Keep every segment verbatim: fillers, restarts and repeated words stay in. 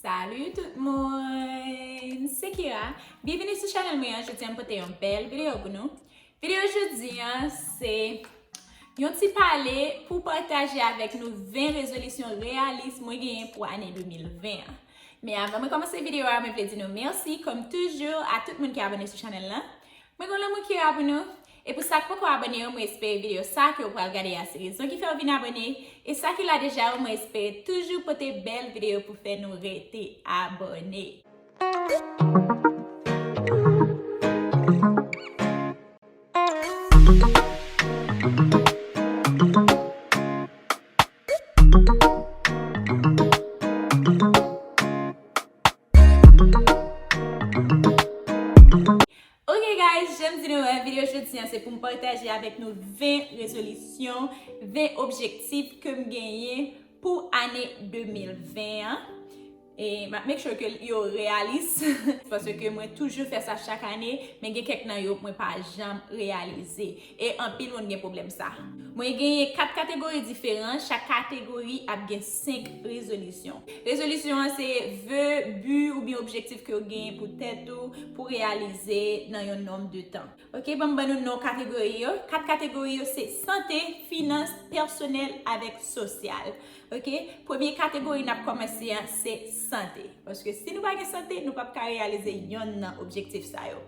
Salut tout moun! Se Kira. Byenveni sou chanèl mwen an. Jodi a m pote yon bèl videyo pou nou. Videyo jodi a se yon ti pale pou pataje avèk nou ven rezolisyon reyalis mwen genyen pou ane de mil ven an. Men avan mwen kòmanse videyo a, mwen vle di nou mèsi, kòm toujou, a tout moun ki abòne sou chanèl lan. Mwen gen lanmou Kira pou nou. E pou sa k poko abòne yo, mwen espere videyo sa ke w pral gade a se rezon ki fè w vin abòne. E sa ki la deja yo, mwen espere toujou pote bèl videyo pou fè nou rete abòne. Ok guys, jan m di nou an, videyo jodi a se pou m pataje avèk nou ven rezolisyon, ven objektif ke m genyen pou ane de mil ven an. E m ap make sure ke yo reyalis, paske mwen toujou fè sa chak ane, men gen kèk nan yo mwen pa janm reyalize. E anpil moun gen pwoblèm sa. Mwen genyen kat kategori diferan, chak kategori ap gen senk rezolisyon. Rezolisyon an se ve, bi oubyen objektif ke w genyen pou tèt ou, pou reyalize nan yon nonm de tan. Ok, ban m ban nou non kategori yo. Kat kategori yo se sante, finans, pèsonèl avèk sosyal. Ok, premye kategori n ap kòmanse an se sante. Paske si nou pa gen sante, nou p ap ka reyalize yonn nan objektif sa yo.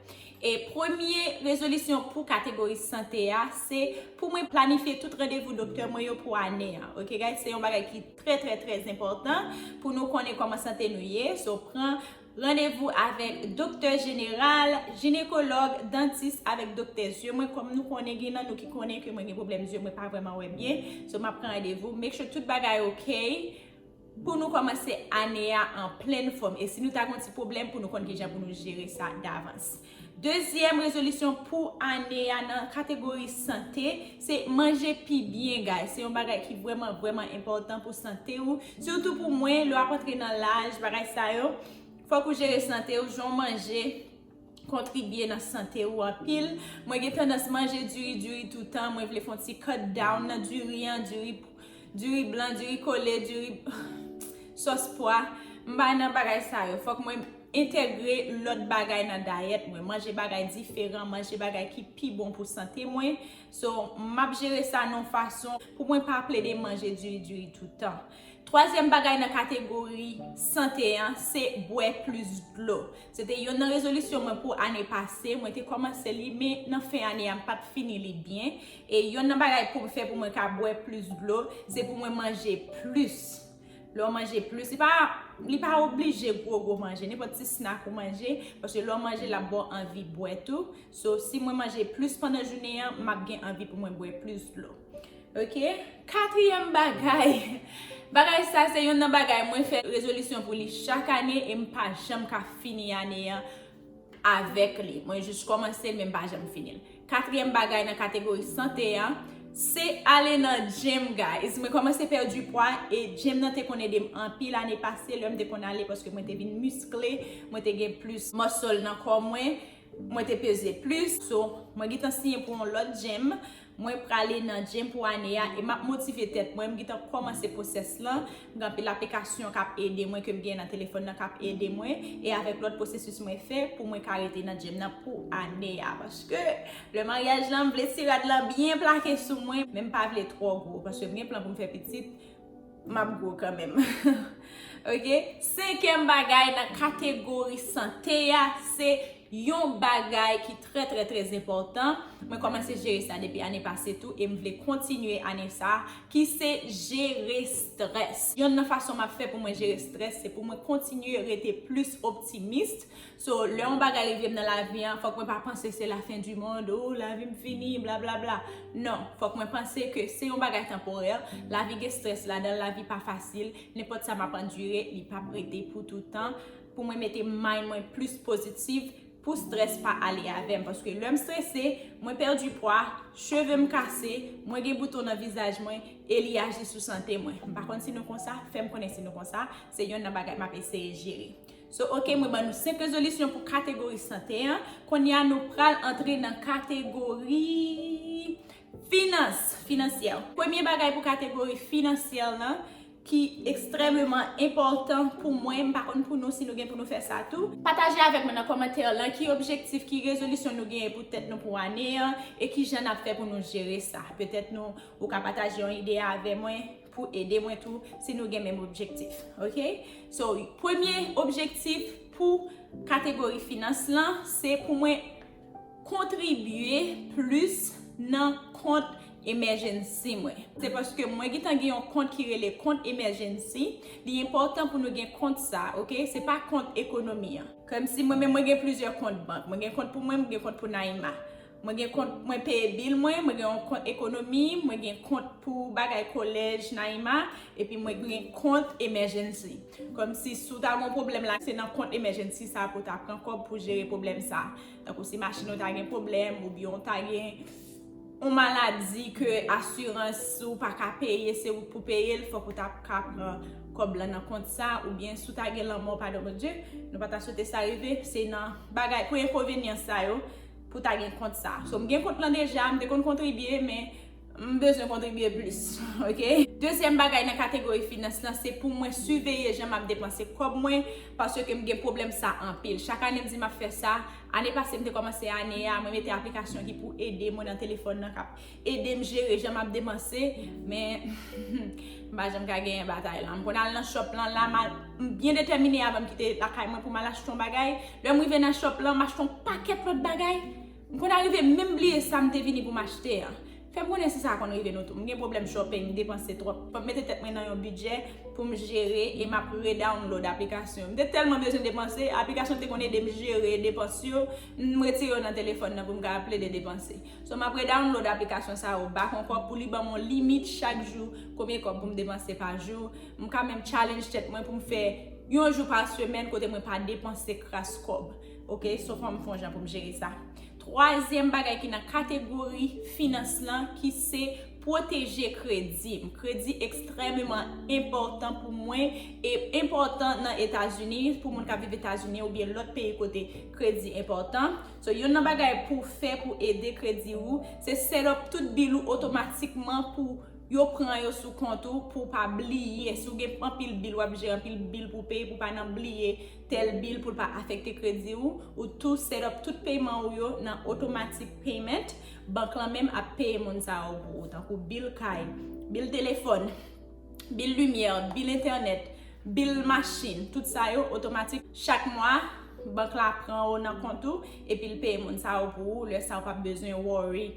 E premye rezolisyon pou kategori sante a, se pou mwen planifye tout randevou doktè mwen yo pou ane a. Ok, guys, se yon bagay ki trè, trè, trè enpòtan pou nou konnen kòman sante nou ye. So, pran randevou avèk doktè jeneral, jinekològ, dantis, avèk doktè zye mwen. Kòm nou konnen, gen nan nou ki konnen ke mwen gen pwoblèm zye, mwen pa vrèman wè byen. So, m ap pran randevou, make sure tout bagay ok. Pou nou kòmanse ane a an plen fòm. E si nou ta gen yon ti pwoblèm, pou nou konn kijan pou nou jere sa davans. Dezyèm rezolisyon pou ane a nan kategori sante, se manje pi byen, guys. Se yon bagay ki vrèman, vrèman enpòtan pou sante w. Sitou pou mwen, lè w ap antre nan laj, bagay sa yo, fòk ou jere sante w, jan w manje kontribye nan sante w anpil. Mwen gen tandans manje diri, diri toutan. Mwen vle fè yon ti cut down nan diri an, diri, diri blan, diri kole, diri sòs pwa. M pa nan bagay sa yo. Fòk mwen entegre lòt bagay nan dayèt mwen. Manje bagay diferan, manje bagay ki pi bon pou sante mwen. So, m ap jere sa nan yon fason pou mwen pa plede manje diri, diri toutan. Twazyèm bagay nan kategori sante an, se bwè plis dlo. Se te yonn nan rezolisyon mwen pou ane pase. Mwen te kòmanse li, men nan fen ane a, m pa t fini li byen. E yonn nan bagay pou m fè pou mwen ka bwè plis dlo, se pou mwen manje plis. Lè w manje plis, li pa, li pa oblije gwo, gwo manje. Nenpòt ti snack ou manje, paske lè w manje, l ap ba w anvi bwè tou. So, si mwen manje plis pandan jounen an, m ap gen anvi pou mwen bwè plis dlo. Ok? Katriyèm bagay. Bagay sa se yonn nan bagay mwen fè rezolisyon pou li chak ane e m pa janm ka fini ane an avèk li. Mwen jis kòmanse l, men m pa janm fini l. Katriyèm bagay nan kategori sante a, se ale nan gym, guys. Mwen kòmanse pèdi pwa e gym nan te konn ede m anpil ane pase lè m te konn ale paske mwen te vin miskle, mwen te gen plis muscle nan kò mwen. Mwen te peze plis, so mwen gentan siyen pou yon lòt gym. Mwen prale nan gym pou ane a e m ap motive tèt mwen. M gentan kòmanse pwosès lan. M gen anpil aplikasyon k ap ede mwen, ke m gen nan telefòn nan k ap ede mwen. E avèk lòt pwosesis mwen fè pou mwen ka rete nan gym nan pou ane a. Paske lè maryaj lan, m vle ti rad lan byen plake sou mwen, men m pa vle twò gwo. Paske m gen plan pou m fè pitit. M ap gwo kanmenm. Ok? Senkyèm bagay nan kategori sante a, se yon bagay ki trè, trè, trè enpòtan. Mwen kòmanse jere sa depi ane pase tou e m vle kontinye ane sa, ki se jere strès. Yonn nan fason m ap fè pou mwen jere strès, se pou mwen kontinye rete plis optimis. So, lè yon bagay rive m nan lavi an, fòk mwen pa panse se la fin du monde, oh, lavi m fini, blablabla. Non, fòk mwen panse ke se yon bagay tanporè. Lavi gen strès ladan l, lavi pa fasil. Nenpòt sa m ap andire, li p ap rete pou toutan. Pou mwen mete mind mwen plis pozitif, pou strès pa ale avè m. Paske lè m strese, mwen pèdi pwa, cheve m kase, mwen gen bouton nan vizaj mwen, e li aji sou sante mwen. M pa konn si nou konsa, fè m konnen si nou konsa. Se yonn nan bagay m ap eseye jere. So, ok, mwen ban nou senk rezolisyon pou kategori sante an. Kounye a, nou pral antre nan kategori finans, finansyèl. Premye bagay pou kategori finansyèl lan, ki ekstrèmeman enpòtan pou mwen, m pa konn pou nou si nou gen pou nou fè sa tou. Pataje avèk mwen nan kòmantè lan ki objektif, ki rezolisyon nou genyen pou tèt nou pou ane an, e ki jan n ap fè pou nou jere sa. Petèt nou, ou ka pataje yon ide avè mwen pou ede mwen tou si nou gen menm objektif. Ok? So, premye objektif pou kategori finans lan, se pou mwen kontribye plis nan kont emergency mwen. Se paske mwen gentan gen yon kont ki rele kont emergency. Li enpòtan pou nou gen kont sa, ok? Se pa kont ekonomi an. Kòmsi mwen menm, mwen gen plizyè kont bank. Mwen gen kont pou mwen, mwen gen kont pou Naima. Mwen gen kont, mwen peye bil mwen, mwen gen yon kont ekonomi, mwen gen kont pou bagay kolèj Naima, epi mwen gen kont emergency. Kòmsi si w ta gen yon pwoblèm la, se nan kont emergency sa pou w ta pran kòb pou jere pwoblèm sa. Tankou si machin ou ta gen pwoblèm, oubyen w ta gen yon maladi ke asirans ou pa ka peye, se ou k pou peye l, fòk ou ta ka pran kòb lan nan kont sa, oubyen si w ta gen lanmò, padon Bondye, nou pa ta swete sa rive, se nan bagay, pou enkonvenyans sa yo, pou ta gen kont sa. So, m gen kont lan deja, m te konn kontribye, men m bezwen kontribye plis, ok? Dezyèm bagay nan kategori finans lan, se pou mwen siveye jan m ap depanse kòb mwen, paske m gen pwoblèm sa anpil. Chak ane m di m ap fè sa. Ane pase m te kòmanse ane a, mwen mete aplikasyon ki pou ede mwen nan telefòn nan, k ap ede m jere jan m ap depanse, men m pa janm ka genyen batay lan. M konn al nan shop lan la, m al, m byen detèmine avan m kite lakay mwen pou m al achte yon bagay. Lè m rive nan shop lan, m achte yon pakèt lòt bagay. M konn arive menm bliye sa m te vini pou m achte an. Fè m konnen si sa konn rive nou tou. M gen pwoblèm shopping, m depanse twòp. Fò m mete tèt mwen nan yon bidjè pou m jere e m ap re-download aplikasyon. M te tèlman bezwen depanse, aplikasyon te konn ede m jere depans yo, m retire yo nan telefòn nan pou m ka plede depanse. So, m ap re-download aplikasyon sa yo back ankò pou li ban m yon limit chak jou, konbyen kòb pou m depanse pa jou. M ka menm challenge tèt mwen pou m fè yon jou pa semèn kote mwen pa depanse kras kòb. Ok, so fò m fè yon jan pou m jere sa. Twazyèm bagay ki nan kategori finans lan, ki se pwoteje kredi m. Kredi ekstrèmeman enpòtan pou mwen e enpòtan nan Etazini, pou moun k ap viv Etazini oubyen lòt peyi kote kredi enpòtan. So, youn nan bagay pou w fè pou ede kredi ou, se set up tout bil ou otomatikman pou yo pran yo sou kont ou, pou w pa bliye. Si w gen anpil bil, w ap jere anpil bil pou w peye, pou w pa nan bliye tèl bil pou l pa afekte kredi ou, ou tou set up tout peyman ou yo nan automatic payment. Bank lan menm ap peye moun sa yo pou ou, tankou bil kay, bil telefòn, bil limyè, bil entènèt, bil machin, tout sa yo otomatik. Chak mwa, bank la pran yo nan kont ou, epi l peye moun sa yo pou ou. Lè sa, ou p ap bezwen worry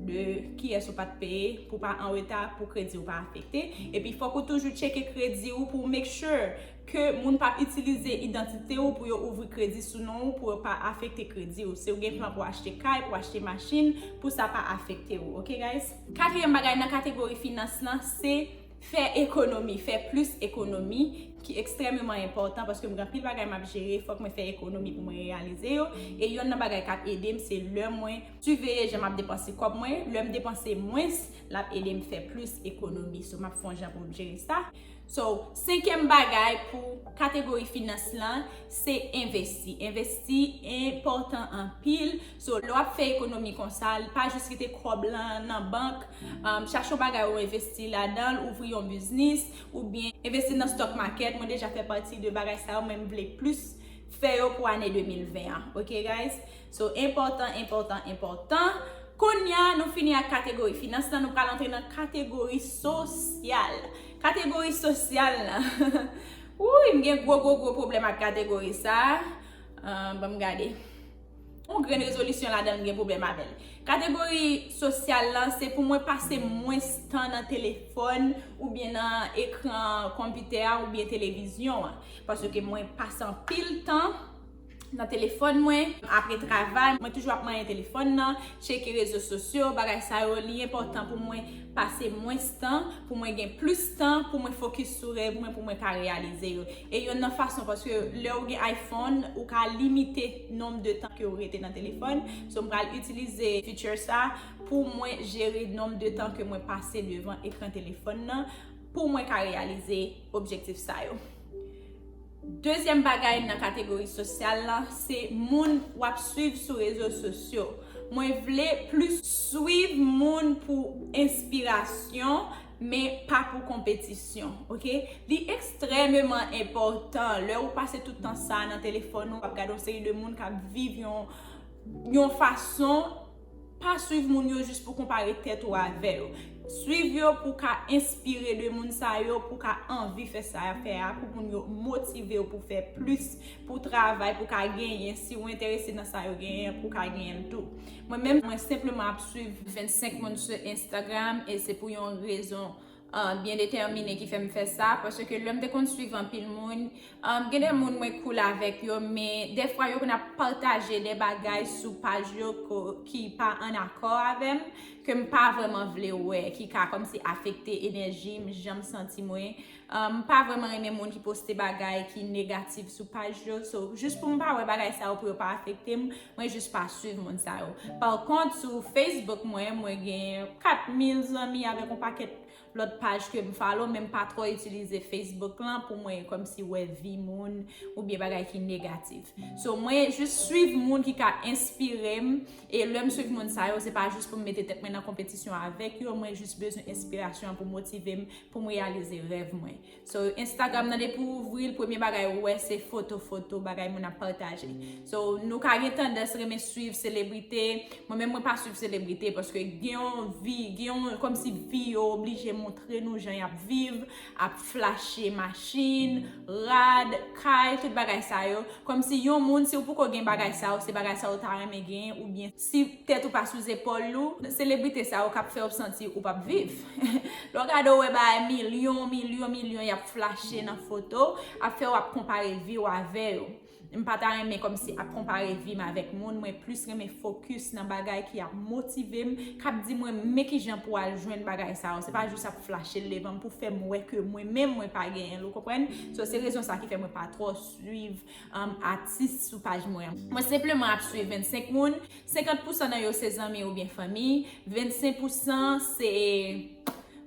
de kiyès ou pa t peye, pou w pa an reta, pou kredi ou pa afekte. Epi fòk ou toujou tcheke kredi ou pou w make sure ke moun p ap itilize idantite ou pou yo ouvri kredi sou non ou, pou yo pa afekte kredi ou. Si w gen plan pou w achte kay, pou w achte machin, pou sa pa afekte ou, ok guys? Katriyèm bagay nan kategori finans lan, se fè ekonomi, fè plis ekonomi, ki ekstrèmeman enpòtan, paske m gen anpil bagay m ap jere, fòk mwen fè ekonomi pou mwen reyalize yo. E yonn nan bagay k ap ede m, se lè mwen siveye jan m ap depanse kòb mwen. Lè m depanse mwens, l ap ede m fè plis ekonomi. So, m ap fè yon jan pou m jere sa. So, senkyèm bagay pou kategori finans lan, se envesti. Envesti enpòtan anpil. So, lè w ap fè ekonomi konsa, pa jis kite kòb lan nan bank. Um, chache yon bagay ou envesti ladan l, ouvri yon biznis, oubyen envesti nan stock market. Mwen deja fè pati de bagay sa yo, men m vle plis fè yo pou ane de mil ven an. Ok, guys? So, enpòtan, enpòtan, enpòtan. Kounye a, nou fini ak kategori finans lan, nou pral antre nan kategori sosyal. Kategori sosyal lan. Wouy, m gen gwo, gwo, gwo pwoblèm ak kategori sa. Ah, ban m gade. Yon grenn rezolisyon ladan l, m gen pwoblèm avè l. Kategori sosyal lan, se pou mwen pase mwens tan nan telefòn oubyen nan ekran konpitè a oubyen televizyon an. Paske mwen pase anpil tan nan telefòn mwen, apre travay, mwen toujou ap manyen telefòn nan, tcheke rezo sosyo, bagay sa yo, li enpòtan pou mwen pase mwens tan, pou mwen gen plis tan, pou mwen fokis sou rèv mwen, pou mwen ka reyalize yo. E yonn nan fason, paske lè ou gen iPhone, ou ka limite nonb de tan ke ou rete nan telefòn. So, m pral itilize feature sa pou mwen jere nonb de tan ke mwen pase devan ekran telefòn nan, pou mwen ka reyalize objektif sa yo. Dezyèm bagay nan kategori sosyal lan, se moun w ap swiv sou rezo sosyo. Mwen vle plis swiv moun pou enspirasyon, men pa pou konpetisyon, oke? Li ekstrèmeman enpòtan lè ou pase tout tan sa nan telefòn ou, w ap gade yon seri de moun k ap viv yon, yon fason. Pa swiv moun yo jis pou konpare tèt ou avè yo. Swiv yo pou ka enspire de moun sa yo, pou ka anvi fè sa y ap fè a, pou moun yo motive w pou fè plis, pou travay, pou ka genyen. Si w enterese nan sa yo genyen, pou ka genyen l tou. Mwen menm, mwen senpleman ap swiv vennsenk moun sou Instagram e se pou yon rezon uh, byen detèmine ki fè m fè sa, paske lè m te konn swiv anpil moun, um, gen de moun mwen cool avèk yo, men dèfwa yo konn ap pataje de bagay sou paj yo ki pa an akò avè m, ke m pa vrèman vle wè, ki ka kòmsi afekte enèji m, jan m santi mwen. Um, m pa vrèman renmen moun ki poste bagay ki negatif sou paj yo, so jis pou m pa wè bagay sa yo, pou yo pa afekte m, mwen jis pa swiv moun sa yo. Pa kont, sou Facebook mwen, mwen gen kat mil zanmi avèk yon pakèt lòt paj ke m follow, men m pa twò itilize Facebook lan pou mwen kòmsi wè vi moun oubyen bagay ki negatif. So, mwen jis swiv moun ki ka enspire m, e lè m swiv moun sa yo, se pa jis pou m mete tèt mwen nan konpetisyon avèk yo, mwen jis bezwen enspirasyon pou motive m, pou m reyalize rèv mwen. So, Instagram nan, depi w ouvri l, premye bagay ou wè se foto, foto, bagay moun ap pataje. So, nou ka gen tandans renmen swiv selebrite. Mwen menm, mwen pa swiv selebrite paske gen yon vi, gen yon, kòmsi vi yo oblije montre nou jan y ap viv, ap flache machin, rad, kay, tout bagay sa yo. Kòmsi yon moun, si w poko gen bagay sa yo, se bagay sa yo w ta renmen genyen, oubyen si tèt ou pa sou zepòl ou, selebrite sa yo k ap fè w santi ou p ap viv. Lè w gade, w wè bagay milyon, milyon, milyon y ap flache nan foto, ap fè w ap konpare vi w avè yo. M pa ta renmen kòmsi ap konpare vi m avèk moun, mwen plis renmen fokis nan bagay ki ap motive m, k ap di mwen men kijan pou al jwenn bagay sa yo. Se pa jis ap flache l devan m pou fè m wè ke mwen menm mwen pa genyen l, ou konprann? So, se rezon sa ki fè mwen pa twò swiv, um, atis sou paj mwen. Mwen senpleman ap swiv vennsenk moun, senkant pousan nan yo se zanmi oubyen fanmi, vennsenk pousan se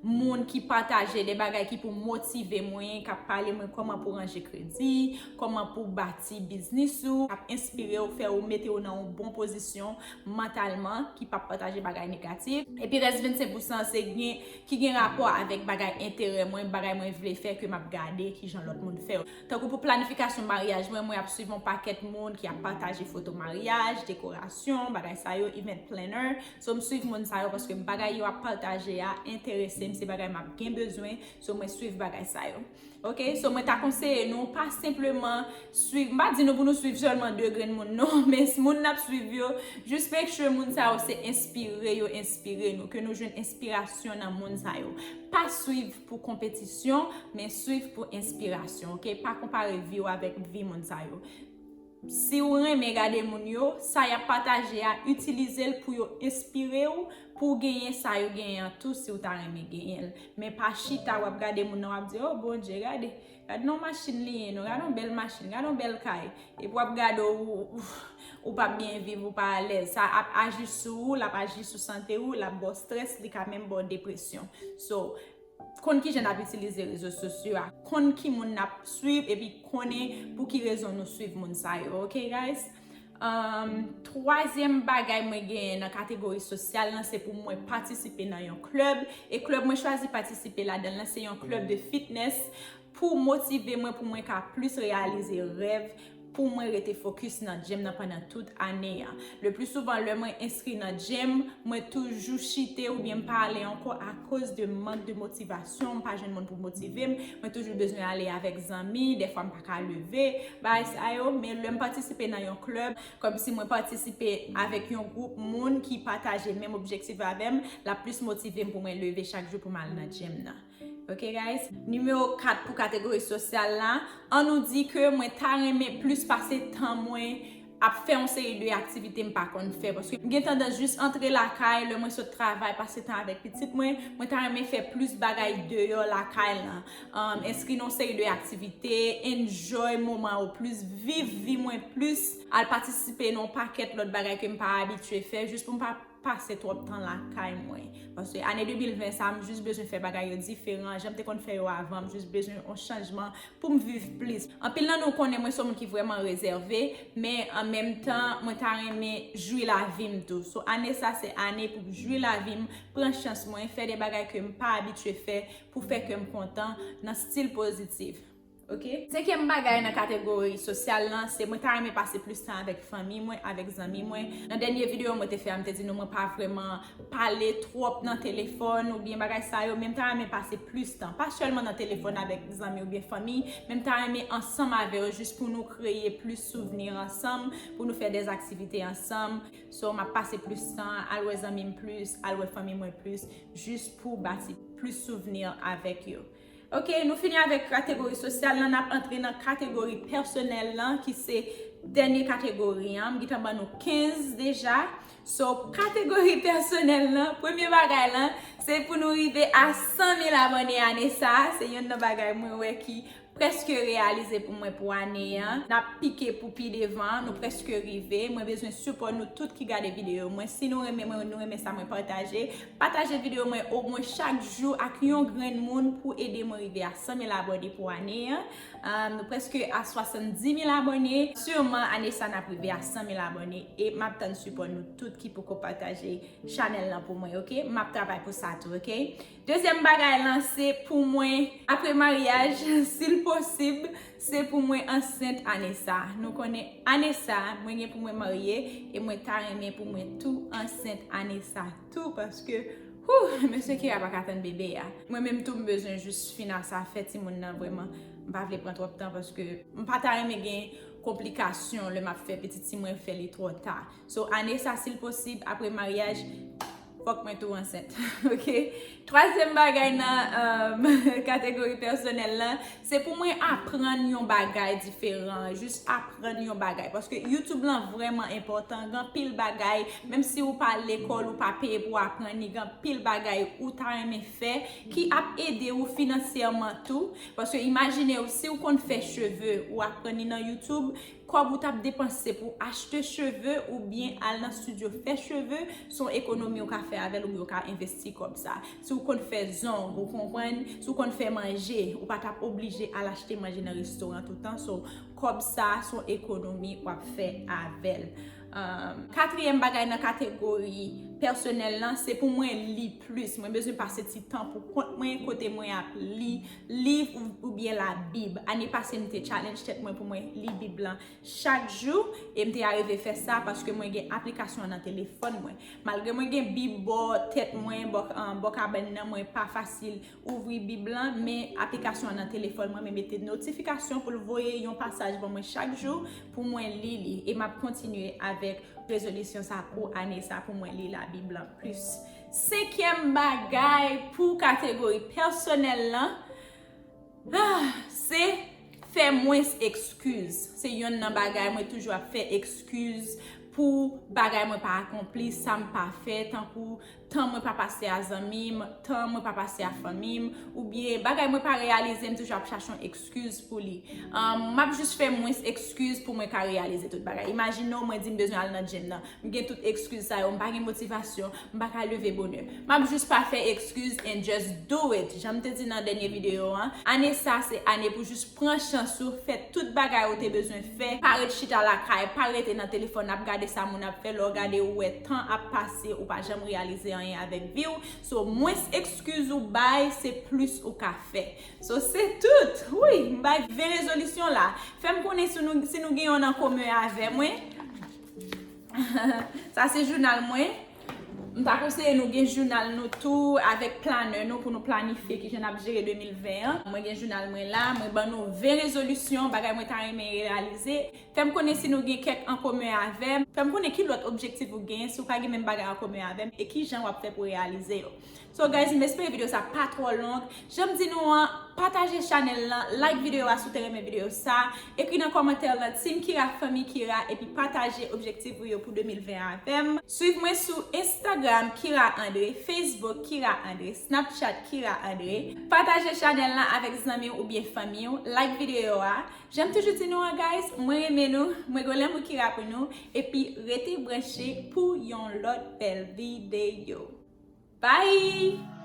moun ki pataje de bagay ki pou motive mwen, k ap pale mwen kòman pou ranje kredi, kòman pou bati biznis ou, k ap enspire w, fè w mete w nan yon bon pozisyon mantalman, ki p ap pataje bagay negatif. Epi rès vennsenk pousan se gen, ki gen rapò avèk bagay enterè mwen, bagay mwen vle fè ke m ap gade kijan lòt moun fè yo. Tankou pou planifikasyon maryaj mwen, mwen ap swiv yon pakèt moun ki ap pataje foto maryaj, dekorasyon, bagay sa yo, event planner. So, m swiv moun sa yo paske bagay yo ap pataje a enterese m, se bagay m ap gen bezwen. So, mwen swiv bagay sa yo. Oke? So, mwen ta konseye nou pa senpleman swiv, m pa di nou pou nou swiv sèlman de grenn moun, non, men s-, moun n ap swiv yo, jis make sure moun sa yo se enspire yo enspire nou, ke nou jwenn enspirasyon nan moun sa yo. Pa swiv pou konpetisyon, men swiv pou enspirasyon, oke? Pa konpare vi w avèk vi moun sa yo. Si w renmen gade moun yo, sa y ap pataje a, itilize l pou yo enspire w, pou w genyen sa yo genyen an tou si w ta renmen genyen l. Men pa chita w ap gade moun nan, w ap di, "Oh, Bondye, gade, gade nan machin li ye, non, gade yon bèl machin, gade yon bèl kay." Epi w ap gade w, ou, ou, ou p ap byen viv, ou pa alèz. Sa ap aji sou ou, l ap aji sou sante ou, l ap ba w strès, li ka menm ba w depresyon. So, konn kijan n ap itilize rezo sosyo a, konn ki moun n ap swiv, epi konnen pou ki rezon nou swiv moun sa yo, oke, guys? Um, twazyèm bagay mwen genyen nan kategori sosyal lan, se pou mwen patisipe nan yon klèb. E klèb mwen chwazi patisipe ladan l lan, se yon klèb de fitness pou motive mwen, pou mwen ka plis reyalize rèv, pou mwen rete fokis nan gym nan pandan tout ane a. Le pli souvan, lè mwen enskri nan gym, mwen toujou chite oubyen m pa ale ankò akoz de mank de motivasyon, m pa jwenn moun pou motive m, mwen toujou bezwen ale avèk zanmi, dèfwa m pa ka leve, bagay sa yo, men lè m patisipe nan yon klèb, kòmsi mwen patisipe avèk yon gwoup moun ki pataje menm objektif avè m, l ap plis motive m pou mwen leve chak jou pou m al nan gym nan. Ok, guys? Nimewo kat pou kategori sosyal la, ann nou di ke mwen ta renmen plis pase tan mwen ap fè yon seri de aktivite m pa konn fè. Paske m gen tandans jis antre lakay, lè mwen sot travay, pase tan avèk pitit mwen, mwen ta renmen fè plis bagay deyò lakay lan. Um, enskri nan yon seri de aktivite, enjoy moman yo plis, viv vi mwen plis, al patisipe nan yon pakèt lòt bagay ke m pa abitye fè, jis pou m pa pase twòp tan lakay mwen. Paske ane de mil ven sa, m jis bezwen fè bagay yo diferan. Jan m te konn fè yo avan, m jis bezwen yon chanjman pou m viv plis. Anpil nan nou konnen mwen se yon moun ki vrèman rezève, men an menm tan, mwen ta renmen jwi lavi m tou. So, ane sa, se ane pou m jwi lavi m, pran chans mwen, fè de bagay ke m pa abitye fè, pou fè kè m kontan nan stil pozitif. Ok? Senkyèm bagay nan kategori sosyal lan, se mwen ta renmen pase plis tan avèk fanmi mwen, avèk zanmi mwen. Nan dènye videyo mwen te fè a, m te di nou mwen pa vrèman pale twòp nan telefòn oubyen bagay sa yo, men m ta renmen pase plis tan. Pa sèlman nan telefòn avèk zanmi oubyen fanmi, men m ta renmen ansanm avè yo jis pou nou kreye plis souvni ansanm, pou nou fè dè aktivite ansanm. So, m ap pase plis tan, al wè zanmi m plis, al wè fanmi mwen plis, jis pou bati plis souvni avèk yo. Ok, nou fini avèk kategori sosyal lan, n ap antre nan kategori pèsonèl lan, ki se dènye kategori an. M gentan ban nou kenz deja. So, pou kategori pèsonèl lan, premye bagay lan, se pou nou rive a san mil abòne ane sa. Se youn nan bagay mwen wè ki prèske reyalize pou mwen pou ane an. N ap pike pou pi devan, nou prèske rive. Mwen bezwen sipò nou tout ki gade videyo mwen. Si nou renmen mwen, nou renmen sa mwen pataje, pataje videyo mwen omwen chak jou ak yon grenn moun pou ede mwen rive a san mil abòne pou ane an. Um, nou prèske a swasanndis mil abòne. Siman, ane sa n ap rive a san mil abòne e m ap tann sipò nou tout ki poko pataje chanèl lan pou mwen, ok? M ap travay pou sa tou, ok? Dezyèm bagay lan, se pou mwen, apre maryaj, si l posib, se pou mwen ansent ane sa. Nou konnen ane sa, mwen gen pou mwen marye, e mwen ta renmen pou mwen tou ansent ane sa tou, paske, hou, mesye Kira pa ka tann bebe a. Mwen menm tou, m bezwen jis fin a sa, fè timoun nan vrèman. M pa vle pran twòp tan, paske m pa ta renmen gen konplikasyon lè m ap fè pitit, si mwen fè li twò ta. So, ane sa, si l posib, apre maryaj, fòk mwen tou ansent, ok? Twazyèm bagay nan, um, kategori pèsonèl lan, se pou mwen aprann yon bagay diferan, jis aprann yon bagay. Paske YouTube lan vrèman enpòtan, gen anpil bagay, menm si ou pa lekòl, ou pa peye pou aprann li, gen anpil bagay ou ta renmen fè ki ap ede ou finansyèman tou. Paske imajine w, si w konn fè cheve, ou aprann li nan YouTube, kòb ou t ap depanse pou achte cheve oubyen al nan estidyo fè cheve, se yon ekonomi ou ka fè avè l oubyen ou ka envesti kòb sa. Si w konn fè zong, ou konprann, si w konn fè manje, ou pa t ap oblije al achte manje nan restoran toutan. So, kòb sa, se yon ekonomi w ap fè avè l. Um, katriyèm bagay nan kategori pèsonèl lan, se pou mwen li plis. Mwen bezwen pase ti tan pou kont mwen, kote mwen ap li liv ou, oubyen Labib. Ane pase, m te challenge tèt mwen pou mwen li Bib lan chak jou, e m te arive fè sa paske mwen gen aplikasyon an nan telefòn mwen. Malgre mwen gen Bib bò tèt mwen, bò, ah, bò kabann nan, mwen pa fasil ouvri Bib lan, men aplikasyon an nan telefòn mwen, mwen mete notifikasyon pou l voye yon pasaj ban mwen chak jou pou mwen li li. E m ap kontinye avèk rezolisyon sa pou ane sa, pou mwen li Labib lan plis. Senkyèm bagay pou kategori pèsonèl lan, ah, se fè mwens ekskiz. Se yonn nan bagay mwen toujou ap fè ekskiz pou bagay mwen pa akonpli, sa m pa fè, tankou tan mwen pa pase a zanmi m, tan mwen pa pase a fanmi m, oubyen bagay mwen pa reyalize, m toujou ap chache yon ekskiz pou li. Um, m ap jis fè mwens ekskiz pou mwen ka reyalize tout bagay. Imajine w, mwen di m bezwen al nan gym nan. M gen tout ekskiz sa yo, m pa gen motivasyon, m pa ka leve bonè. M ap jis pa fè ekskiz and just do it. Jan m te di nan dènye videyo an, ane sa se ane pou jis pran chans ou, fè tout bagay ou te bezwen fè. Pa ret chita lakay, pa rete nan telefòn ap gade sa moun ap fè. Lè w gade, ou wè tan ap pase, ou pa janm reyalize anyen avèk vi w. So, mwens ekskiz ou bay, se plis ou ka fè. So, se tout. Wi, m bay ven rezolisyon la. Fè m konnen si nou, si nou gen yonn an komen avè mwen. Sa se jounal mwen. M ta konseye nou gen jounal nou tou avèk planè nou pou nou planifye kijan n ap jere de mil ven an. Mwen gen jounal mwen la, mwen ban nou ven rezolisyon, bagay mwen ta renmen reyalize. Fè m konnen si nou gen kèk an komen avè m. Fè m konnen ki lòt objektif ou genyen, si w pa gen menm bagay an komen avè m, e kijan w ap fè pou reyalize yo. So guys, m espere videyo sa pa twò long. Jan m di nou an, Pataje chanèl lan, like videyo a si w te renmen videyo sa, ekri nan kòmantè lan Team Kira, Fanmi Kira, epi pataje objektif ou yo pou de mil ven avè m. Swiv mwen sou Instagram Kira Andre, Facebook Kira Andre, Snapchat Kira Andre. Pataje chanèl lan avèk zanmi w oubyen fanmi w, like videyo a. Jan m toujou di nou an, guys, mwen renmen nou, mwen gen lanmou Kira pou nou, epi rete branche pou yon lòt bèl videyo. Bye!